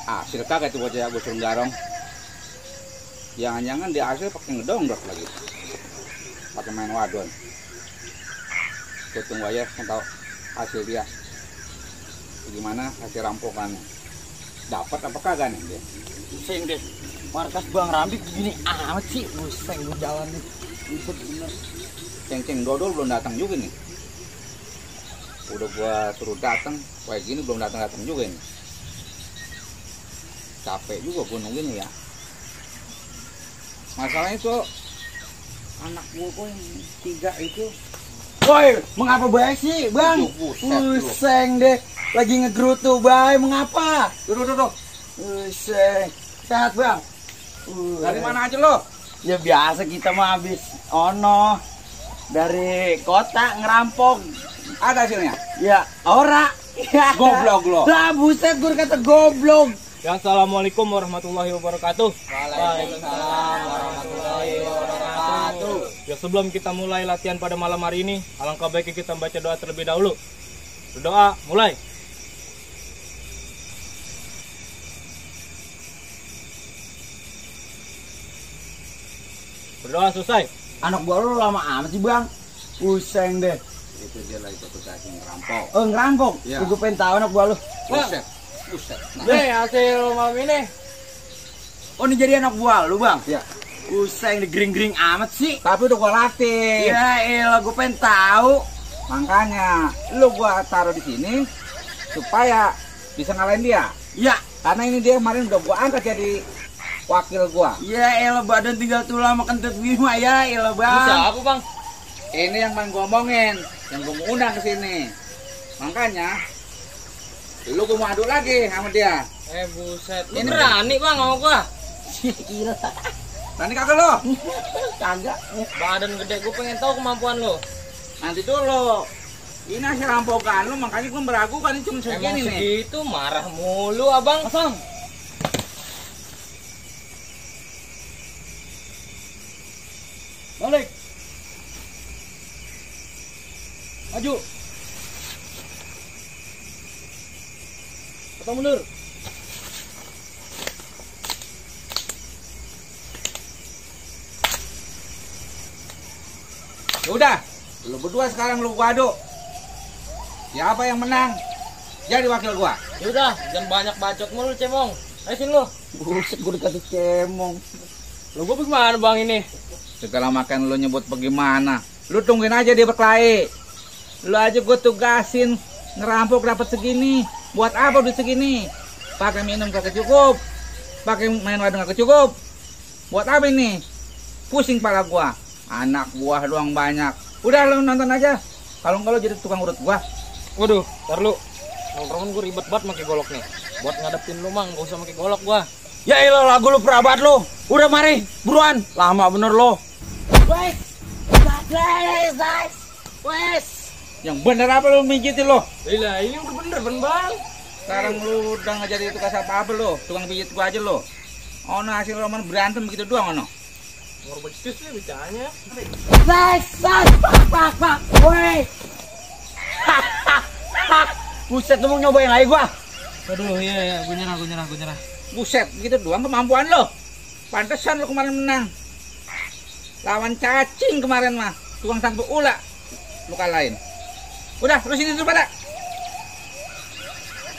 Hasil kagak tuh bocah gue suruh garong. Jangan-jangan dia hasil pakai ngedongdok lagi. Pakai main wadon. Gue tunggu aja tahu hasil dia. Gimana hasil rampokannya. Dapat apa kagak nih dia? Pusing deh. Markas Bang Rambi begini amat sih. Pusing gue jalan nih. Ribet bener. Ceng-ceng dodol belum datang juga nih. Udah gua suruh datang, kayak gini belum datang juga ini. Capek juga gua nungguin ya. Masalahnya tuh anak gua kok yang 3 itu. Woi, mengapa baik sih, Bang? Pusing deh. Lagi ngegerutu, Bay. Mengapa? Duduk. Pusing. Sehat, Bang? Dari mana aja lo? Ya biasa kita mah habis dari kota ngerampok. Ada hasilnya? Ya, ora. Ya. Goblok lo. Lah buset gue kata goblok. Ya, assalamualaikum warahmatullahi wabarakatuh. Waalaikumsalam warahmatullahi wabarakatuh. Ya, sebelum kita mulai latihan pada malam hari ini, alangkah baiknya kita baca doa terlebih dahulu. Berdoa, mulai. Berdoa selesai. Anak gua lu lama amat sih, Bang. Pusing deh. Itu dia lagi petugas ngerampok. Oh, ngerampok. Ya. Gue pengen tahu anak gua lu. Buset. Nah, Nih, hasil malam ini. Oh, ini jadi anak gua lu, Bang. ya. Pusing deh, gering-gering amat sih. Tapi udah gua latih. Ya elah, gue pengen tahu. Makanya lu gua taruh di sini supaya bisa ngalahin dia. Ya, Karena ini dia kemarin udah gua angkat jadi wakil gua. ya elah badan tinggal tulang makan kentut bima ya elah, Bang. Bisa apa, Bang? Ini yang main gua omongin, yang gua mau undang ke sini. Makanya lu gua mau adu lagi sama dia. Buset. Ini Ini berani, Bang, sama gua. Gila. Berani kagak lo? Kagak. Badan gede, gua pengen tahu kemampuan lo. Nanti dulu. Ini hasil rampokan lu, makanya gua meragukan ini cuma Emang segini nih. segitu, marah mulu, Abang. Kosong. Balik. Maju. Atau mundur. Udah, lu berdua sekarang lu gua adu. Siapa yang menang? Jadi wakil gua. Yaudah, jangan banyak bacot mulu, Cemong. Ayo sini lo. Buset, gue dikasih cemong. Lo gua bagaimana, Bang, ini? Segala makan lu nyebut bagaimana? Lu tungguin aja dia berkelahi. Lu aja gua tugasin ngerampok dapat segini. Buat apa duit segini? Pakai minum kagak cukup. Pakai main wadon kagak cukup. Buat apa ini? Pusing kepala gua. Anak buah doang banyak. Udah lu nonton aja. Kalau enggak lu jadi tukang urut gua. Waduh, ntar lu. Nongkrongan gua ribet banget pakai golok nih. Buat ngadepin lu, Mang, gak usah pakai golok gua. Ya elah, lagu lu perabat lu. Udah mari, buruan. Lama bener lo. Wes. Wes. Yang bener apa lu mijitin lo? Gila, ini udah bener, Bang. Sekarang lu udah nggak jadi tukang apa lo? Tukang pijit gua aja lo. Oh, no, hasil roman berantem begitu doang ono. Ngor becus nih bicaranya. Wes. Pak. Woi. Buset, lu mau nyobain lagi gua. Aduh, iya, gua nyerah. Buset, gitu doang kemampuan lo. Pantesan lo kemarin menang. Lawan cacing kemarin mah, tukang sampo ula. Lu kalahin. Udah, lu sini dulu pada.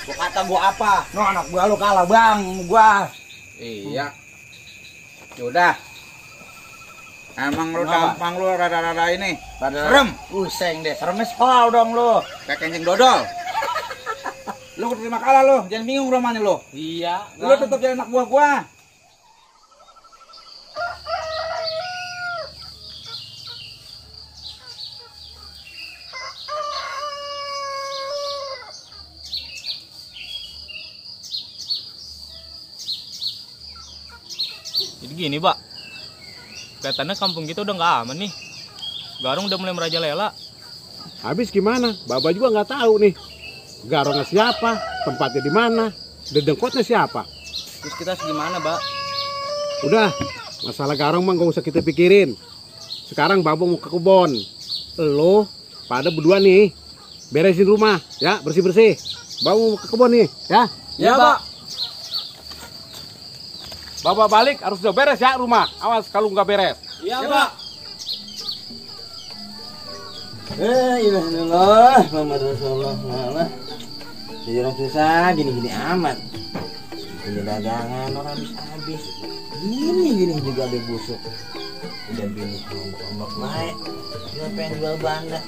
Gua kata gua apa? No, anak gua lu kalah, Bang. Gua. Iya. Yaudah. Emang lu Kenapa? gampang lu rada-rada ini. Rada- Serem. Pusing deh, seremnya sekal dong lu. Kayak kencing dodol. Lu terima kalah lu, jangan bingung romanya lu. Iya, Lu tetap jadi anak buah gua. Jadi gini, Pak. Kelihatannya kampung kita udah nggak aman nih. Garung udah mulai merajalela. Habis gimana? Baba juga nggak tahu nih. Garongnya siapa? Tempatnya di mana? Dedengkotnya siapa? Terus kita gimana, Pak? Udah, masalah garong mah nggak usah kita pikirin. Sekarang Baba mau ke kebun. Lo pada berdua nih, beresin rumah, ya bersih-bersih. Baba mau ke kebun nih, ya. Ya, Pak. Bapak balik harus udah beres ya rumah. Awas kalau nggak beres. Iya, Pak. Alhamdulillah, Muhammad Rasulullah. Jadi orang susah gini-gini amat. Punya dagangan orang habis-habis. Gini juga ada busuk. Udah bini ombak baik. Dia pengen jual banda.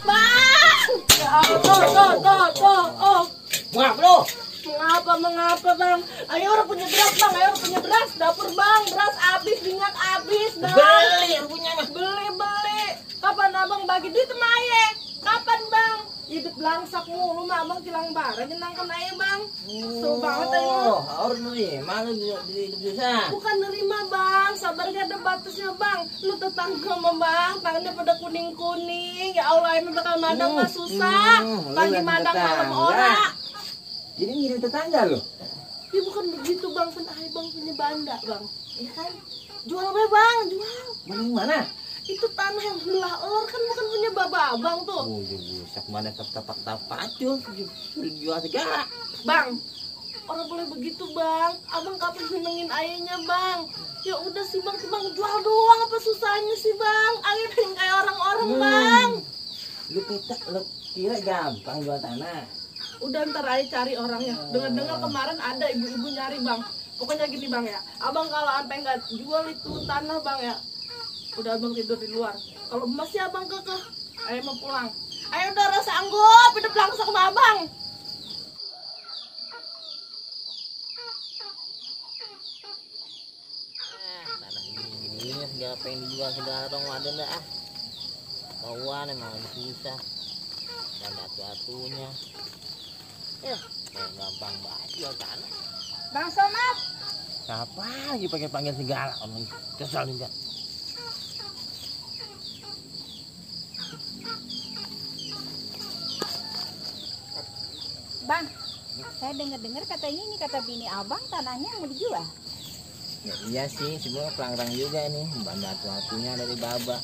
Bang! Ya Allah, tuh. Maaf lo. Mengapa bang? Ayo orang punya beras bang, ayo orang punya beras. Dapur bang, beras habis, minyak habis bang. Beli punya mah. Beli. Kapan abang bagi duit sama ayah? Kapan bang? Hidup langsak mulu mah abang kilang barang nyenangkan ayah bang. So banget ayo. Orang nerima lu di hidup susah. Bukan nerima bang, sabar gak ada batasnya bang. Lu tetangga mah bang, tangannya pada kuning-kuning. Ya Allah, emang bakal madang mah susah. Pagi madang malam ora. Jadi ngirim tetangga lo. Ya bukan begitu bang, kan ayah bang punya banda bang. Ya kan? Jual apa bang? Jual. Mana? Itu tanah yang belah elor kan bukan punya baba abang tuh. Oh, busak mana tapak pacul. Jual segala. Bang, orang boleh begitu bang. Abang kapan senengin ayahnya bang? Ya udah sih bang jual doang, apa susahnya sih bang? Ayah pengen kayak orang-orang bang. Lu kira gampang jual tanah? Udah ntar ayah cari orangnya. Dengar-dengar kemarin ada ibu-ibu nyari bang. Pokoknya gini bang ya. Abang kalau sampai nggak jual itu tanah bang ya, udah abang tidur di luar. Kalau masih abang kekeh, ayah mau pulang. Ayah udah rasa sanggup hidup langsung sama abang. Tanah ini segala pengen dijual segala dong ada enggak ah. Kawan emang susah. Dan atu-atunya. Ya, gampang banget jual tanah. Bang Somad. Siapa lagi pakai panggil segala orang kesal juga. Bang, saya dengar-dengar katanya ini kata bini abang tanahnya mau dijual. Ya, iya sih, sebenarnya pelang-pelang juga ini. Banda atu-atunya dari baba.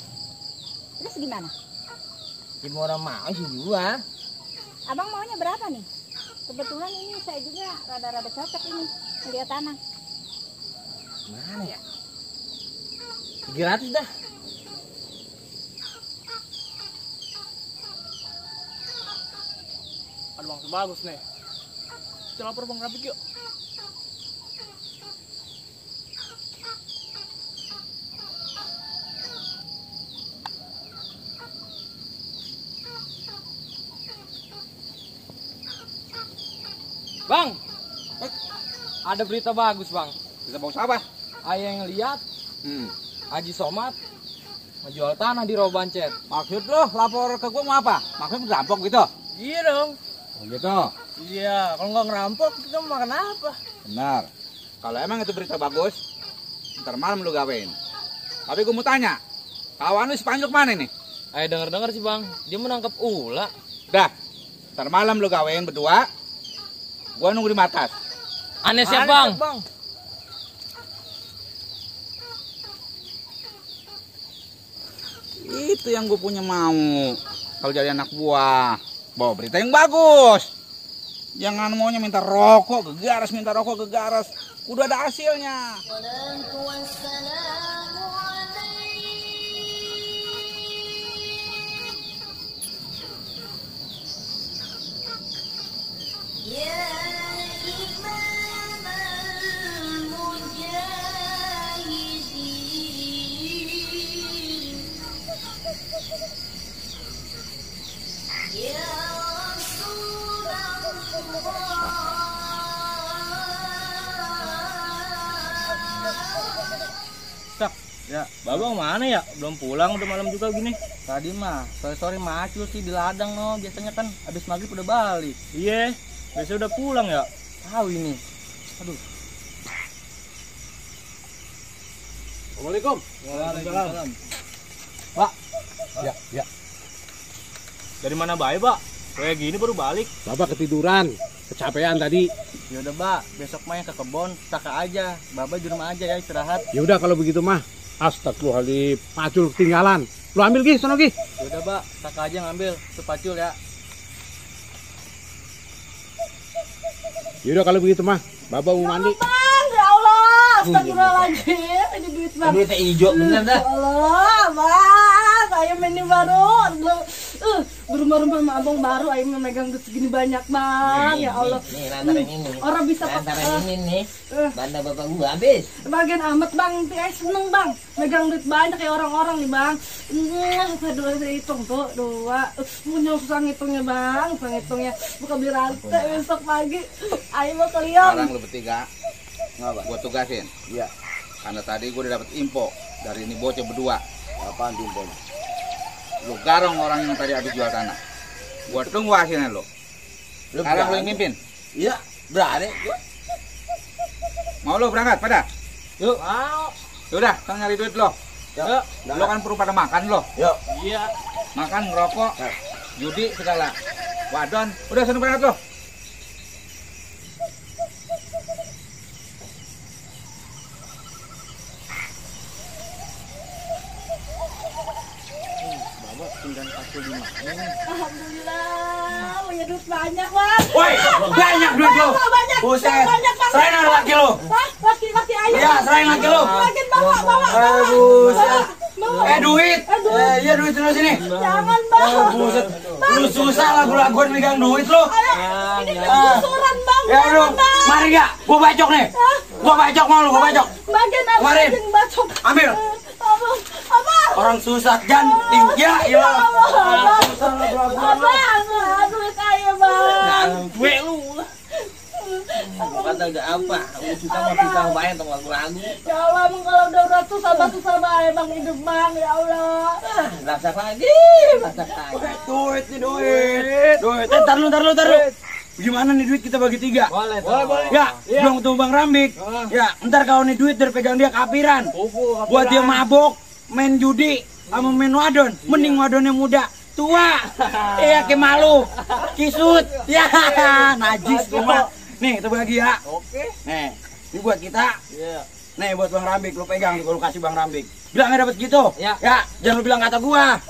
Terus gimana? Cuma orang mau sih jual. Abang maunya berapa nih? Kebetulan ini saya juga rada-rada cocok ini melihat tanah. Mana ya? 300 dah. Ada bang bagus nih. Kita lapor bang Rapik yuk. Bang, ada berita bagus bang. Bisa bagus apa? Ayah yang lihat Haji Somad menjual tanah di Robancet. Maksud lo lapor ke gua mau apa? Maksudnya ngerampok gitu? Iya dong. Oh gitu. Iya, kalau nggak ngerampok kita mau makan apa? Benar. Kalau emang itu berita bagus, ntar malam lu gawein. Tapi gua mau tanya, kawan lu si Panjuk mana nih? Ayah dengar-dengar sih bang, dia menangkap ula. Dah, ntar malam lu gawein berdua. Gua nunggu di markas. Aneh siap bang. Itu yang gue punya mau. Kalau jadi anak buah, bawa berita yang bagus. Jangan maunya minta rokok gegaras. Udah ada hasilnya. Ya, babang mana ya? Belum pulang, udah malam juga gini. Tadi mah sore-sore macul sih di ladang no. Biasanya kan habis maghrib udah balik. Iya, biasanya udah pulang ya. Tahu ini. Aduh. Assalamualaikum. Waalaikumsalam. Pak. Ya. Dari mana baik, Pak? Kayak gini baru balik. Bapak ketiduran, kecapean tadi. Ya udah, Mbak. Besok main ke kebon, taka aja. Baba di rumah aja ya istirahat. Ya udah kalau begitu mah. Astagfirullahaladzim, pacul ketinggalan. Lu ambil Gi, sono Gi. Udah, Pak. Saka aja ngambil. Itu pacul ya. Yaudah kalau begitu mah, Babang mau mandi. Bang, ya Allah, astagfirullahaladzim, ini duit bang. Duitnya hijau bener dah. Ya Allah, bang, ayam ini baru, berumah-rumah sama abang baru, ayam memegang duit segini banyak bang, ya Allah. Nih lantaran ini. Orang bisa Lantaran ini nih. Banda bapak gua habis. bagian amat bang, ayam seneng bang, megang duit banyak kayak orang-orang nih bang. Saya hitung tuh, dua, punya susah ngitungnya bang, susah ngitungnya. Buka beli rantai besok pagi, ayam mau keliang. Sekarang lu bertiga, Ngapa? gua tugasin. Iya. Karena tadi gua udah dapet info dari ini bocah berdua. Apaan tuh Bang? Lu garong orang yang tadi habis jual tanah. Gua tunggu hasilnya lu. Sekarang lu yang mimpin. Iya, berani gua. Mau lu berangkat pada? Yuk. Mau. Yaudah, sang nyari duit lo. Yuk. Lo kan perlu pada makan lo. Yuk. Iya. Makan, ngerokok, judi segala. Wadon, udah sana berangkat lo. Alhamdulillah, punya duit banyak bang. Woi, banyak duit lo. Banyak, Buset. banyak bang. Serahin anak laki lo. Hah? Laki-laki ayam. Iya, serahin laki lo. Bagian bawa, bawa. Buset. Bawa. Duit. Iya duit lo sini. Jangan bang. Buset. Lu susah lagu-laguan megang duit lo. Ini kegusuran bang. Ya udah, mari gak? Gua bacok nih. Gua bacok mau lu, gua bacok. Bagian apa Kemarin. yang bacok? Ambil. Apa? Orang susah janting. Ya, iya. Susah Abang, duit ayam bang. gue lu. Kata gak apa, lu susah mau pisah bayar atau lagu-lagu. Ya Allah, emang kalau udah susah ayam bang hidup bang, ya Allah. Lasak lagi, lasak lagi. Duit nih duit. Duit. Ntar lu. Gimana nih duit kita bagi 3? Boleh. Ya, bilang tuh Bang Rambik. Ya, ntar kalau nih duit dari pegang dia kapiran. Buat dia mabok, main judi, sama main wadon. Mending wadonnya muda, tua. Iya, kayak malu. Kisut. Ya, najis semua. Nih, kita bagi ya. Oke. Nih, ini buat kita. Iya. Nih, buat Bang Rambik, lu pegang nih, lu kasih Bang Rambik. Bilangnya dapat gitu. Ya. Ya, jangan lu bilang kata gua.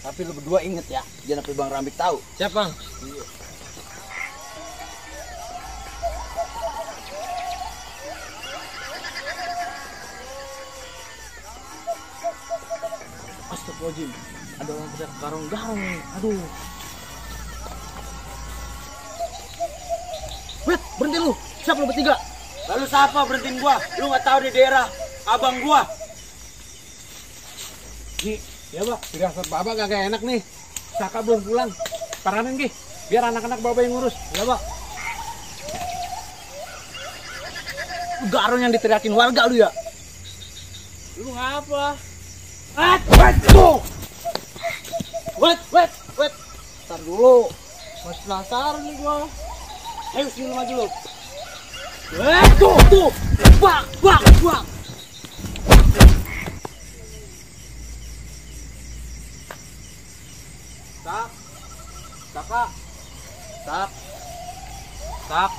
Tapi lu berdua inget ya, jangan sampai Bang Rambik tahu. Siap, Bang. Astagfirullahaladzim, ada orang teriak garong-garong nih. Aduh. Wait, berhenti lu. Siapa lu bertiga? Lalu siapa berhentiin gua? Lu nggak tahu di daerah abang gua. Gi, ya Pak, firasat Bapak gak enak nih. Saka belum pulang. Paranin Gi, biar anak-anak Bapak yang ngurus. Ya, Pak. Garong yang diteriakin warga lu ya? Lu ngapa? Wait. Ntar dulu. Masih penasaran nih gua. Ayo sini lu maju lu. Tuh. Bang. Tak.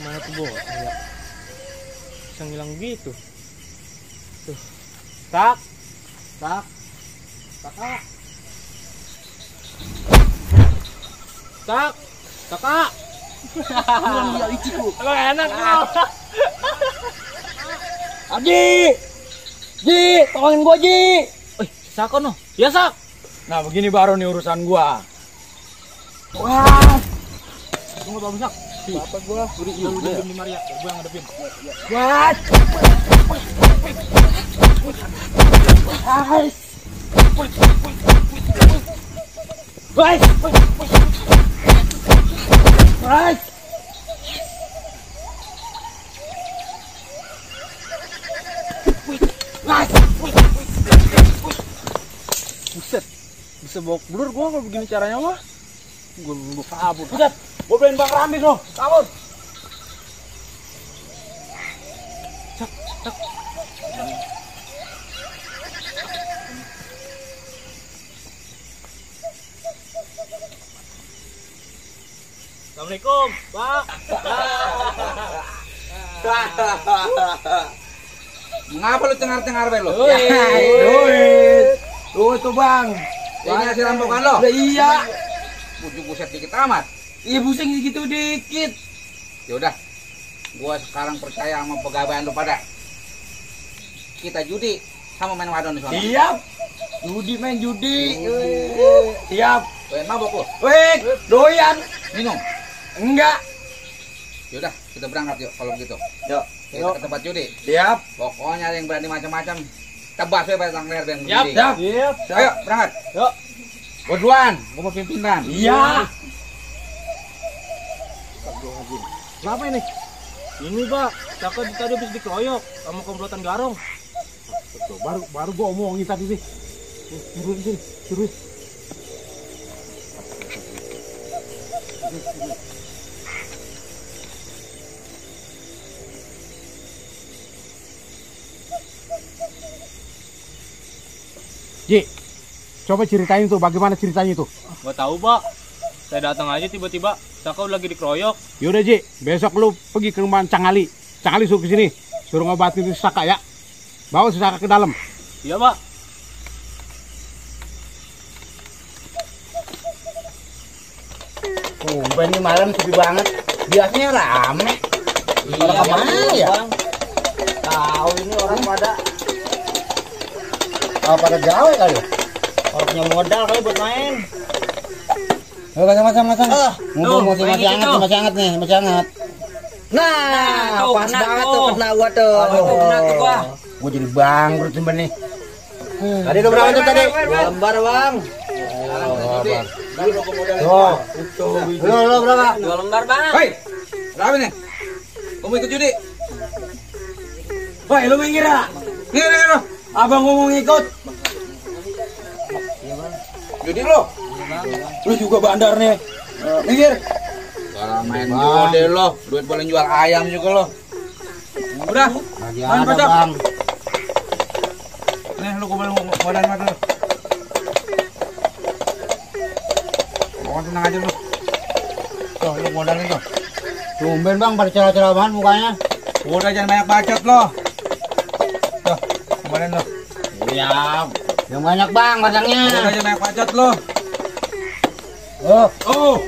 Mana tuh bos? Ya. Bisa ngilang gitu. Tuh. Tak. Kakak. Iya licik lu. Enak lu. Ji, tolongin gua Ji. Sak no. Ya Sak. Nah, begini baru nih urusan gua. Wah. Tunggu Bang Sak. Bapak gua udah diem di Maria. Gua yang ngadepin. What? Buset. Bisa bawa blur gua kalau begini caranya mah. Gua kabur. Buset, gua beliin Bang Rambik lo. Kabur. Cak. Assalamualaikum, Pak. Ngapa lu cengar-cengar be lu? Duit tuh bang. Ini hasil rampokan lo? Udah iya. Buset dikit amat. Iya pusing gitu dikit. Yaudah, gua sekarang percaya sama pegawaian lu pada. Kita judi sama main wadon di sana. Siap. Judi main judi. Siap. Main mabok lu? Wih, doyan. Minum? Enggak. Yaudah, kita berangkat yuk kalau begitu. Yuk. Kita ke tempat judi. Siap. Pokoknya ada yang berani macam-macam. Tebas we pada leher yang Siap. berjudi. Siap. Ayo, berangkat. Yuk. Gua duluan, gua mau pimpinan. Iya. Kenapa ini? Ini, Pak. Caka tadi habis dikeroyok sama komplotan Garong. Tuh, baru gua omongin tadi nih. Suruh. Ji, coba ceritain tuh bagaimana ceritanya tuh. Gak tahu, Pak. Saya datang aja tiba-tiba Caka lagi dikeroyok. Yaudah Ji, besok lu pergi ke rumah Cangali. Cangali suruh kesini, suruh ngobatin si Saka ya. Bawa si Saka ke dalam. Iya, Pak. Tumben nih malam sepi banget. Biasanya rame. Orang kemana ya? Tahu ini orang pada gawe kali. Orang punya modal kali buat main. Ayo masang. Mumpung masih hangat nih. Nah, pas banget tuh kena gua tuh. Gua jadi bangkrut sebenarnya nih. Tadi lu berapa tuh tadi? 2 lembar, Bang. Lu berapa? 2 lembar bang. Hei, berapa nih? Gua mau ikut judi. Woi, lu minggir ya? Nih. Abang ngomong ikut. Judi lo. Lu juga bandar nih. Minggir. Kalau main judi lo, duit boleh jual ayam juga lo. Udah, Lagi main ada, pajak. Bang. Nih, lu boleh modal mat lu. Pokoknya tenang aja lu. Tuh, lu modalin tuh. Tumben, Bang, pada cerah-cerahan mukanya. Udah jangan banyak bacot lo. Tuh, kemarin lo. Siap. Yang banyak, Bang, pasangnya. Udah jangan banyak bacot lo. Oh,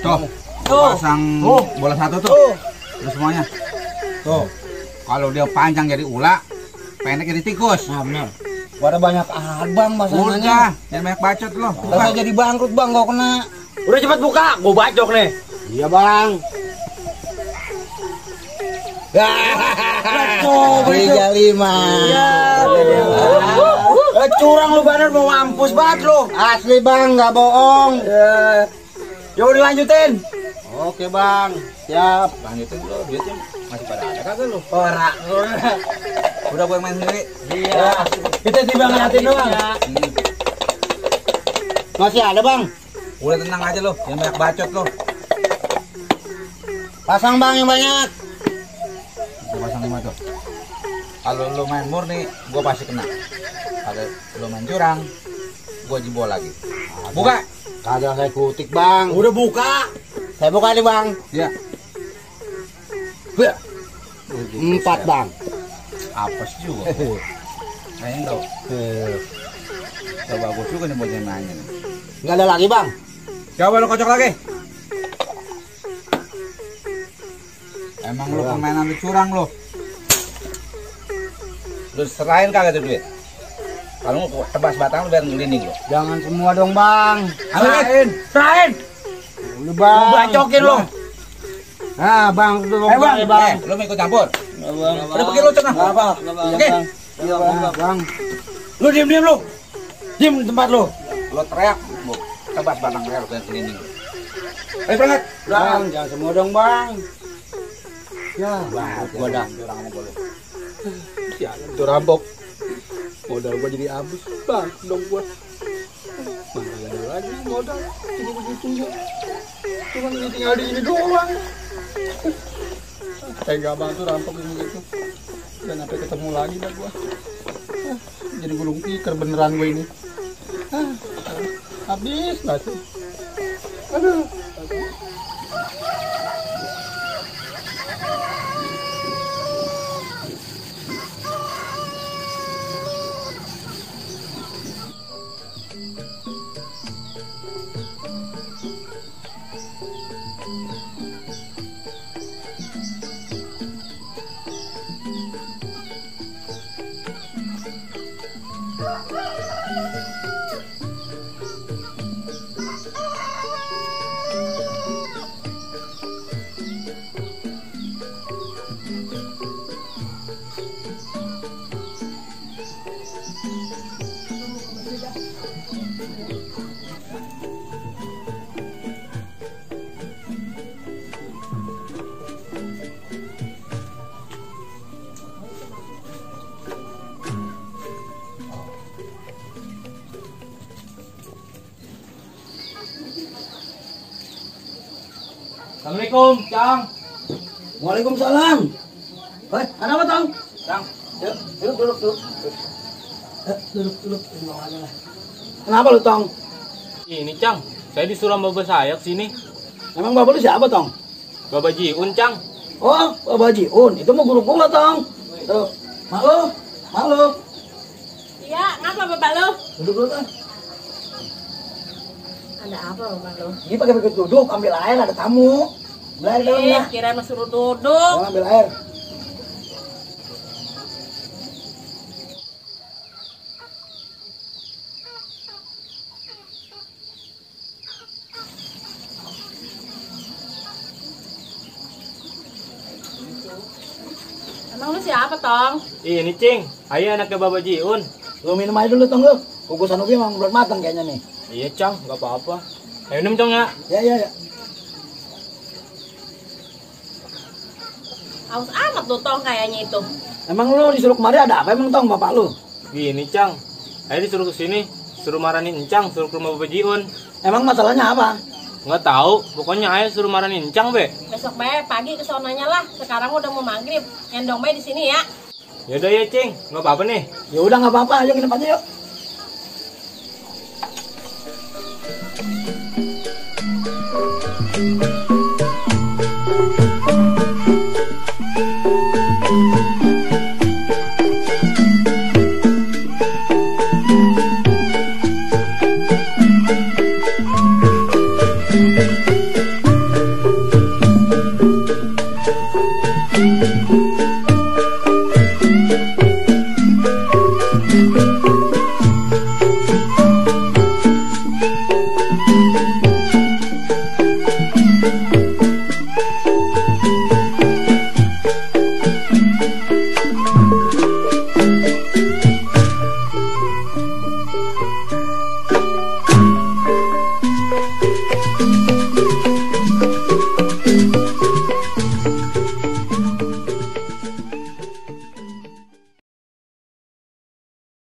Tuh. Pasang bola satu tuh. Terus semuanya. Tuh. Kalau dia panjang jadi ula, pendek jadi tikus. nah benar. Pada banyak abang pasangannya. Udah, jangan banyak bacot lo. Kalau jadi bangkrut, Bang, kau kena. Udah cepat buka, gua bacok nih. Iya, Bang. Liga 5. Curang lu bener mau mampus banget lu. Asli, Bang, nggak bohong. Coba dilanjutin. Oke, Bang. Siap. Lanjutin lo, duitnya masih pada ada kagak lo? Ora. Udah gue main sendiri. Iya. Kita tiba ngeliatin doang. Masih ada, Bang. Udah tenang aja lo, jangan banyak bacot lo. Pasang, Bang, yang banyak. Gue pasang 5 tuh. Kalau lo main murni, gue pasti kena. Kalau lo main curang, gue jebol lagi. Buka. Kagak saya kutik, Bang. Udah buka. Saya buka nih, Bang. Ya. 4, Bang. Apes juga. Kayaknya enggak. Coba bagus juga nih buat yang nanya nih. Nggak ada lagi, Bang. Coba lo kocok lagi. Emang lo permainan lu curang lo. Lu serahin kagak tuh duit? Kalau mau tebas batang lu biar ngelinding lo. Jangan semua dong, Bang. Serahin. Udah, Bang. Bacokin lu. Nah, Bang, udah Bang, Bang. Bang. lu mau ikut campur? Bang. Udah pergi lu cenah. Apa? Oke. Iya, Bang. Bang. Lu diam lu. Diam di tempat lu. Lo teriak, bu. Tebas batang leher biar ngelinding lo. Ayo berangkat. Bang, jangan semua dong, Bang. Ya, Gua dah curang sama gua lu. Sialan tuh rampok. Modal gua jadi habis. Bang, dong gua. Mana ada lagi modal. Cuma begitu. Cuma ini tinggal di ini doang. Tega banget tuh rampok ini gitu. Dan sampai ketemu lagi dah gua. Jadi gulung tikar beneran gua ini. Habis lah tuh. Aduh. Assalamualaikum, Cang. Waalaikumsalam. Hei, ada apa, Tong? Cang, Yuk, duduk. Duduk. Di bawah aja lah. Kenapa lu, Tong? Ini, Cang. Saya disuruh sama bapak saya ke sini. Emang bapak lu siapa, Tong? Bapak Jiun, Cang. Oh, Bapak Jiun. Itu mau guru gua, Tong. Tuh, mak lu. Iya, ngapa bapak lo? Duduk dulu, Tong. Ada apa bapak lo? Ini pakai duduk, ambil air, ada tamu. Ambil air dalamnya. Kira suruh duduk. Oh, ambil air. Emang lu siapa, Tong? Ini, Cing. Ayah anaknya Bapak Jiun. Lu minum aja dulu, Tong, lu. Kukusan ubi emang belum matang kayaknya nih. Iya, Cang. Gak apa-apa. Ayo minum, Cang, ya. Ya. Haus amat tuh, Tong, kayaknya itu. Emang lu disuruh kemari ada apa emang, Tong, bapak lu? Gini, Cang. Ayah disuruh ke sini. Suruh marahin Encang. Suruh ke rumah Bapak Jiun. Emang masalahnya apa? Nggak tahu. Pokoknya ayah suruh marahin Encang, Be. Besok bae pagi ke sonanya lah. Sekarang udah mau maghrib. Ngendong bae di sini ya. Yaudah ya, Cing. Nggak apa-apa nih. Ya udah nggak apa-apa, ayo nginep aja yuk.